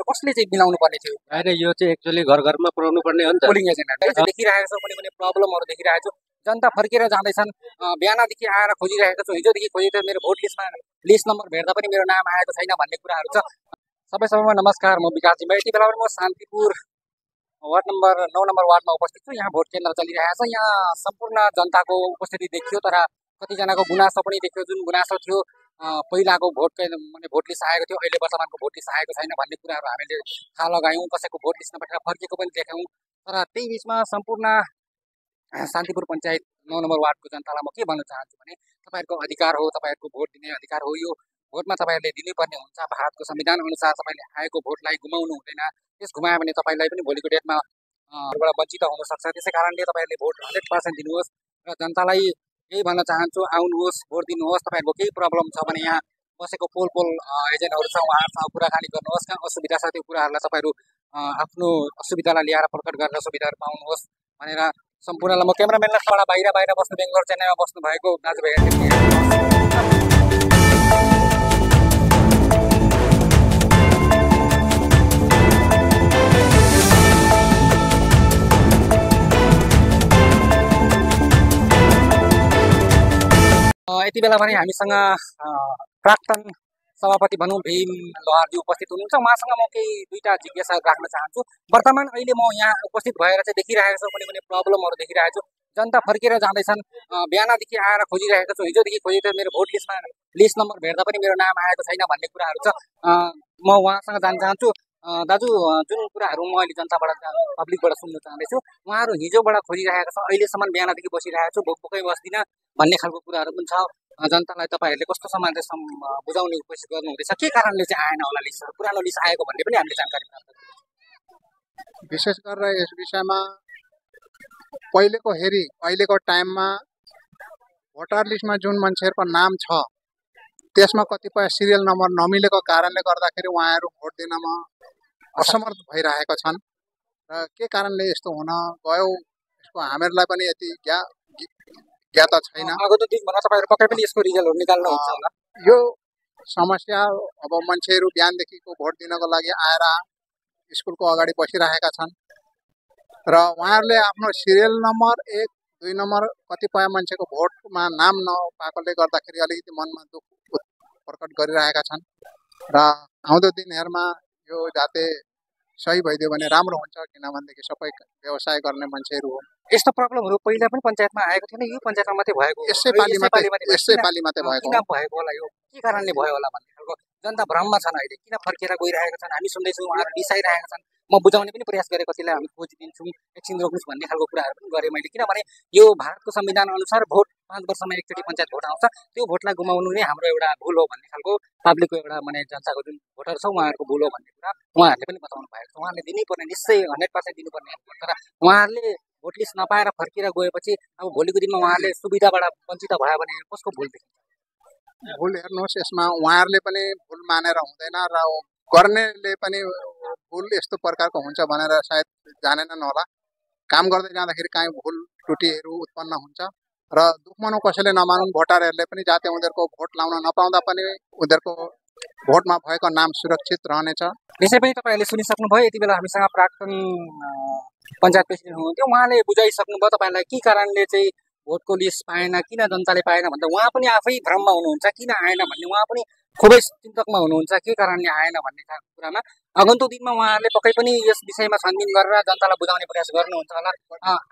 चाहिँ कसले चाहिँ मिलाउनु पर्ने थियो? होइन, यो चाहिँ एक्चुअली घर घरमा पुर्याउनु पर्ने हो नि त। पोलिङ एजेन्टहरुले देखिरहेको छ कुनै कुनै प्रब्लमहरु देखिरहेको छु। जनता फर्केर जाँदैछन्। बिहानदेखि आएर खोजिरहेको छु, हिजोदेखि खोजेको मेरो भोट लिस्टमा लिस्ट नम्बर भेट्दा पनि मेरो नाम आएको छैन भन्ने कुराहरू छ। सबैमा नमस्कार, म विकास जिम्बा। यति बेला म शान्तिपुर वार्ड नम्बर 9 नम्बर वार्डमा उपस्थित छु। यहाँ भोट केन्द्र चलिरहेको छ। यहाँ सम्पूर्ण जनताको उपस्थिति देखियो, तर कतिजनाको गुनासो पनि देखियो। जुन गुनासो थियो पहिलाको भोट माने भोट लिस्ट आएको थियो, अहिले वर्तमानको भोट लिस्ट आएको छैन भन्ने कुराहरू हामीले थाहा लगायौँ। कसैको भोट लिस्ट नभएर फर्केको पनि देख्यौँ। तर त्यही बिचमा सम्पूर्ण शान्तिपुर पञ्चायत 9 नम्बर वार्डको जनतालाई म के भन्न चाहन्छु भने तपाईहरुको अधिकार हो, तपाईहरुको भोट दिने अधिकार हो। यो भोटमा तपाईहरुले दिनुपर्ने हुन्छ। भारतको संविधान अनुसार तपाईले आएको भोटलाई गुमाउनु हुँदैन। त्यस गुमायो भने तपाईलाई पनि भोलिको डेटमा बाट वञ्चित हुन सक्छ। त्यसैकारणले तपाईहरुले भोट 100% दिनुहोस् र जनतालाई यही भन्न चाहन्छु, आउनुहोस्, भोट दिनुहोस्। तपाईहरुको केही प्रब्लम छ भने यहाँ बसेको पोल एजेन्टहरु छ, उहाँहरुसँग कुराकानी गर्नुहोस्। कहाँ असुविधा छ त्यो कुराहरुलाई तपाईहरु आफ्नो असुविधालाई ल्याएर प्रकट गरेर सुविधाहरु पाउनुहोस् भनेर सम्पूर्णलाई म क्यामेराम्यानलाई बाहिर बस्नु बेंगलोर चेन्नईमा बस्नु भएको दाजुभाइहरुले यति बेला भने हामीसँग प्राक्तन सभापति भनौँ भीम लोहारजी उपस्थित हुनुहुन्छ। उहाँसँग म केही दुईटा जिज्ञासा राख्न चाहन्छु। वर्तमान अहिले म यहाँ उपस्थित भएर चाहिँ देखिरहेको छु, कुनै कुनै प्रब्लमहरु देखिरहेको छु। जनता फर्केर जाँदैछन्। बिहानदेखि आएर खोजिरहेको छु, हिजोदेखि खोजेको मेरो भोट लिस्टमा लिस्ट नम्बर भेट्दा पनि मेरो नाम आएको छैन भन्ने कुराहरू छ। म उहाँसँग जान्न चाहन्छु। दाजु, जुन कुराहरू म अहिले जनताबाट पब्लिकबाट सुन्न चाहन्दैछु, उहाँहरू हिजोबाट खोजिरहेको छ, अहिलेसम्म बिहानदेखि बसिरहेको छु, भोकै बस्दिन भन्ने खालको कुराहरू पनि छ। जनतालाई तपाईहरुले कस्तो सम्मान बुझाउने कोसिस गर्नुहुँदैछ? के कारणले चाहिँ आएन होला लिस्ट? पुरानो लिस्ट आएको भन्ने पनि हामीले जानकारी प्राप्त गर्छौँ। विशेष गरेर यस विषयमा पहिलेको हेरी अहिलेको टाइममा भोटर लिस्टमा जुन मान्छेहरुको नाम छ त्यसमा कतिपय सिरियल नम्बर नमिलेको कारणले गर्दाखेरि उहाँहरू भोट दिनमा असमर्थ भइरहेका छन् र के कारणले यस्तो हुन गयो यसको हामीहरूलाई पनि यति ज्ञात छैन। आगामी दिनमा तपाईहरु पक्कै पनि यसको रिजल्टहरु निकाल्नुहुन्छ होला। यो समस्या अब मान्छेहरू बिहानदेखिको भोट दिनको लागि आएर स्कुलको अगाडि बसिरहेका छन् र उहाँहरूले आफ्नो सिरियल नम्बर 1, 2 नम्बर कतिपय मान्छेको भोटमा नाम नपाएकोले गर्दाखेरि अलिकति मनमा दुःख प्रकट गरिरहेका छन् र आउँदो दिनहरुमा यो जाते सही भइदियो भने राम्रो हुन्छ, किनभनेदेखि सबै व्यवसाय गर्ने मान्छेहरू हो। यस्तो प्रब्लमहरु पहिला पनि पञ्चायतमा आएको थिएन, यो पञ्चायतमा मात्रै भएको? यसै पाली मात्रै भएको। किन भएको होला? यो के कारणले भयो होला भन्ने खालको जनता भ्रममा छन्। अहिले किन फर्केर गइरहेका छन् हामी सुन्दैछौँ, उहाँहरू रिसाइरहेका छन्। म बुझाउने पनि प्रयास गरे, कतिलाई हामी खोजिदिन्छौँ, एकछिन रोक्नुस् भन्ने खालको कुराहरू पनि गरेँ मैले। किनभने यो भारतको संविधान अनुसार भोट 5 वर्षमा एकचोटि पञ्चायत भोट आउँछ, त्यो भोटलाई गुमाउनु नै हाम्रो एउटा भूल हो भन्ने खालको पब्लिकको एउटा माने जनताको जुन भोटर छ उहाँहरूको भूल हो भन्ने कुरा उहाँहरूले पनि बताउनु भएको छ। उहाँहरूले दिनैपर्ने, निश्चय 100% दिनुपर्ने हो। तर उहाँहरूले भोट लिस्ट नपाएर फर्केर गएपछि अब भोलिको दिनमा उहाँहरूले सुविधाबाट वञ्चित भयो भने कसको भूल देखिन्छ? भूल हेर्नुहोस्, यसमा उहाँहरूले पनि भूल मानेर हुँदैन र गर्नेले पनि भूल यस्तो प्रकारको हुन्छ भनेर सायद जानेनन् होला। काम गर्दै जाँदाखेरि काहीँ भूल त्रुटिहरू उत्पन्न हुन्छ र दुख मानौ कसैले नमानुन्, भोटरहरूले पनि जाते उनीहरूको भोट लाउन नपाउँदा पनि उनीहरूको भोटमा भएको नाम सुरक्षित रहनेछ। यसै पनि तपाईहरुले सुनिसक्नुभयो। यति बेला हामीसँग प्राक्तन पञ्चायत प्रेसिडेन्ट हुनुहुन्थ्यो, उहाँले बुझाइसक्नुभयो तपाईहरुलाई के कारणले चाहिँ भोटको लिस्ट पाएन, किन जनताले पाएन भन्दा उहाँ पनि आफै भ्रममा हुनुहुन्छ। किन आएन भन्ने उहाँ पनि खुबै चिन्तकमा हुनुहुन्छ, के कारणले आएन भन्ने कुरामा। आगन्तुक दिनमा उहाँहरूले पक्कै पनि यस विषयमा छानबिन गरेर जनतालाई बुझाउने प्रयास गर्नुहुन्छ होला।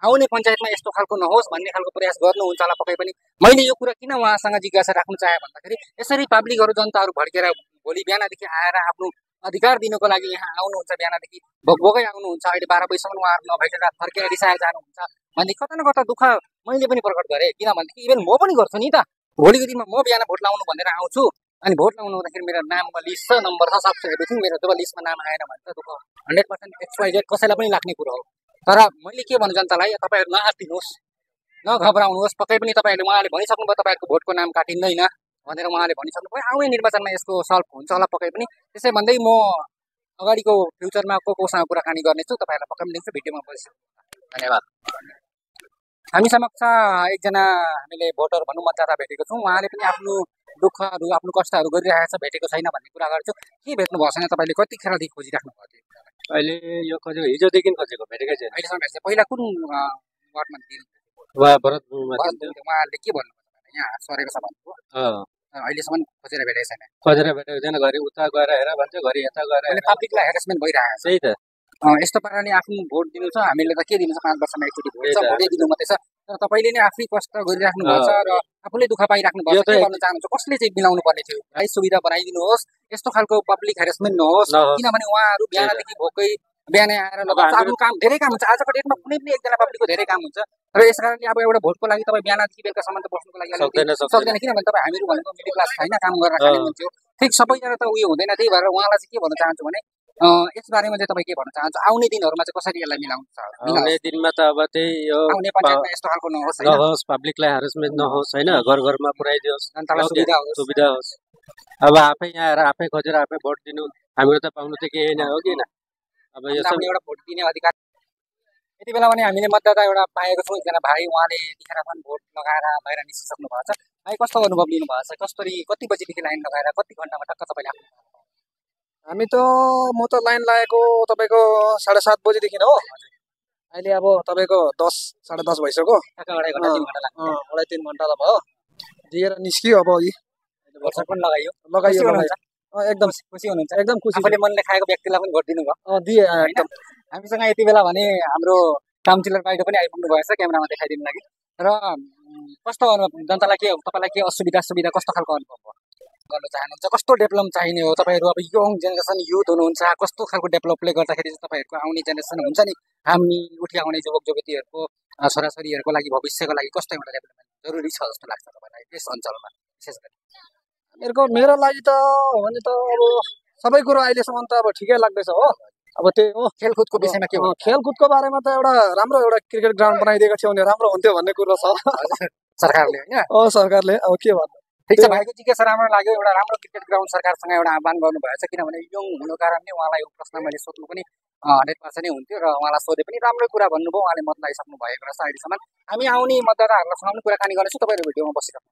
आउने पञ्चायतमा यस्तो खालको नहोस् भन्ने खालको प्रयास गर्नुहुन्छ होला पक्कै पनि। मैले यो कुरा किन उहाँसँग जिज्ञासा राख्न चाहे भन्दाखेरि यसरी पब्लिकहरु जनताहरु भड्केर भोलि बिहानदेखि आएर आफ्नो अधिकार दिनको लागि यहाँ आउनुहुन्छ, बिहानदेखि भोकभोकै आउनुहुन्छ, अहिले 12 बजीसम्म उहाँहरू नभइसकेर फर्केर रिसाएर जानुहुन्छ भन्ने कता न कता दुःख मैले पनि प्रकट गरेँ। किनभनेदेखि इभन म पनि गर्छु नि त, भोलिको दिनमा म बिहान भोट लाउनु भनेर आउँछु, अनि भोट लाउनु हुँदाखेरि मेरो नाममा लिस्ट छ, नम्बर छ, सब एभ्रिथिङ, मेरो जब लिस्टमा नाम आएन भने त दुःख 100% XYZ कसैलाई पनि लाग्ने कुरो हो। तर मैले के भन्नु जनतालाई, तपाईहरु नआत्तिनुहोस्, नघबराउनुहोस्। पक्कै पनि तपाईहरुले उहाँले भनिसक्नुभयो तपाईहरुको भोटको नाम काटिँदैन भनेर उहाँले भनिसक्नुभयो। आउने निर्वाचनमा यसको सल्भ हुन्छ होला पक्कै पनि। त्यसै भन्दै म अगाडिको फ्युचरमा कोसँग कुराकानी गर्नेछु, तपाईहरुलाई पक्कै पनि दिन्छु। भिडियोमा बसिसक्नु। धन्यवाद। हामी समक्ष एकजना हामीले भोटर भनौँ मतदाता भेटेको छौँ। उहाँले पनि आफ्नो दुःखहरू आफ्नो कष्टहरू गरिरहेको छ भेटेको छैन भन्ने कुरा गर्छु के भेट्नु भएको छैन तपाईँले कतिखेरदेखि खोजिराख्नु भएको थियो अहिले यो खोजेको हिजोदेखि खोजेको भेटेकै छैन। अहिलेसम्म भेट्छ पहिला कुन वार्डमा दिनु उहाँ भरतपुरमा दिन्थ्यो। उहाँहरूले के भन्नुभयो यहाँ सरेको छ भन्नुभयो अहिलेसम्म खोजेर भेटेको छैन खोजेर भेटेको छैन। घरि उता गएर हेर भन्छ, घरि यता गएर हेर। पब्लिकलाई हेरेसमेन्ट भइरहेको छ त्यही त। यस्तो पाराले आफ्नो भोट दिनु छ हामीले त के दिनु छ 5 वर्षमा एकचोटि भोट छ त्यही त। भोटै दिनु मात्रै छ तर तपाईँले नै आफै कष्ट गरिराख्नु भएको छ र आफूले दुःख पाइराख्नु भएको यो छ त के भन्न चाहनुहुन्छ कसले चाहिँ मिलाउनु पर्ने थियो है सुविधा बनाइदिनुहोस् यस्तो खालको पब्लिक हेरेसमेन्ट नहोस् नहोस्। किनभने उहाँहरू बिहानदेखि भोकै बिहानै आएर लगाउँछ आफ्नो काम धेरै काम हुन्छ आजको डेटमा कुनै पनि एकजना पब्लिकको धेरै काम हुन्छ र यस कारणले अब एउटा भोटको लागि तपाईँ बिहानदेखि बेलुकासम्म त बस्नुको लागि अलिकति सक्दैन किनभने तपाईँ हामीहरू भनेको मिडल क्लास होइन काम गरेर खाने मान्छे हो ठिक सबैजना त उयो हुँदैन त्यही भएर उहाँलाई चाहिँ के भन्न चाहन्छु भने यसबारेमा चाहिँ तपाईँ के भन्न चाहन्छ आउने दिनहरूमा चाहिँ कसरी यसलाई मिलाउनु छ आउने दिनमा त अब त्यही यो आउने पञ्चायतमा यस्तो खालको नहोस् होइन नहोस्, पब्लिकलाई हेरेसमेन्ट नहोस् होइन, घर घरमा पुऱ्याइदियोस्, जनतालाई सुविधा होस् सुविधा होस्। अब आफै यहाँ आएर आफै खोजेर आफै भोट दिनु हामीहरू त पाउनु त केही नै हो कि न। अब यो सब आफ्नो एउटा भोट दिने अधिकार यति बेला भने हामीले मतदाता एउटा पाएको छौँ एकजना भाइ उहाँले यतिखेर पनि भोट लगाएर बाहिर निस्किसक्नु भएको छ भाइ कस्तो अनुभव लिनु भएको छ कसरी कति बजीदेखि लाइन लगाएर कति घन्टामा टक्क तपाईँले आफ्नो हामी त म त लाइन लागेको तपाईँको 7:30 बजीदेखि हो अहिले अब तपाईँको 10 10:30 भइसक्यो टक्क 2.5 घन्टा 3 घन्टा लाग्छ 2.5-3 घन्टा त भयो दिएर निस्कियो अब यी वर्ष पनि लगाइयो लगाइयो खुसी लगाइयो। एकदम खुसी हुनुहुन्छ एकदम खुसी आफूले मनले खाएको व्यक्तिलाई पनि भोट दिनुभयो दिए होइन एकदम हामीसँग यति बेला भने हाम्रो काउन्सिलर बाहिर पनि आइपुग्नु भएछ क्यामेरामा देखाइदिनु लागि र कस्तो अनुभव जनतालाई के तपाईँलाई के असुविधा सुविधा कस्तो खालको अनुभव भयो गर्न चाहनुहुन्छ कस्तो डेभलप चाहिने हो तपाईँहरू अब यङ जेनेरेसन युथ हुनुहुन्छ कस्तो खालको डेभलपले गर्दाखेरि चाहिँ तपाईँहरूको आउने जेनेरेसन हुन्छ नि हामी उठी आउने युवक युवतीहरूको छोराछोरीहरूको लागि भविष्यको लागि कस्तो एउटा डेभलपमेन्ट जरुरी छ जस्तो लाग्छ तपाईँलाई यस अञ्चलमा विशेष गरी मेरो लागि त हो भने त अब सबै कुरो अहिलेसम्म त अब ठिकै लाग्दैछ हो अब त्यही हो खेलकुदको विषयमा के हो खेलकुदको बारेमा त एउटा राम्रो एउटा क्रिकेट ग्राउन्ड बनाइदिएको थियो भने राम्रो हुन्थ्यो भन्ने कुरो छ सरकारले होइन सरकारले अब के भन्नु ठिक छ भाइको जिज्ञासा राम्रो लाग्यो एउटा राम्रो क्रिकेट ग्राउन्ड सरकारसँग एउटा आह्वान गर्नुभएको छ किनभने यङ हुनुको कारणले उहाँलाई यो प्रश्न मैले सोध्नु पनि 100% नै हुन्थ्यो र उहाँलाई सोधे पनि राम्रै कुरा भन्नुभयो उहाँले मत लगाइसक्नु भएको रहेछ अहिलेसम्म हामी आउने मतदाताहरूलाई सँग पनि कुराकानी गर्नेछौँ तपाईँहरू भिडियोमा बसिराख्नु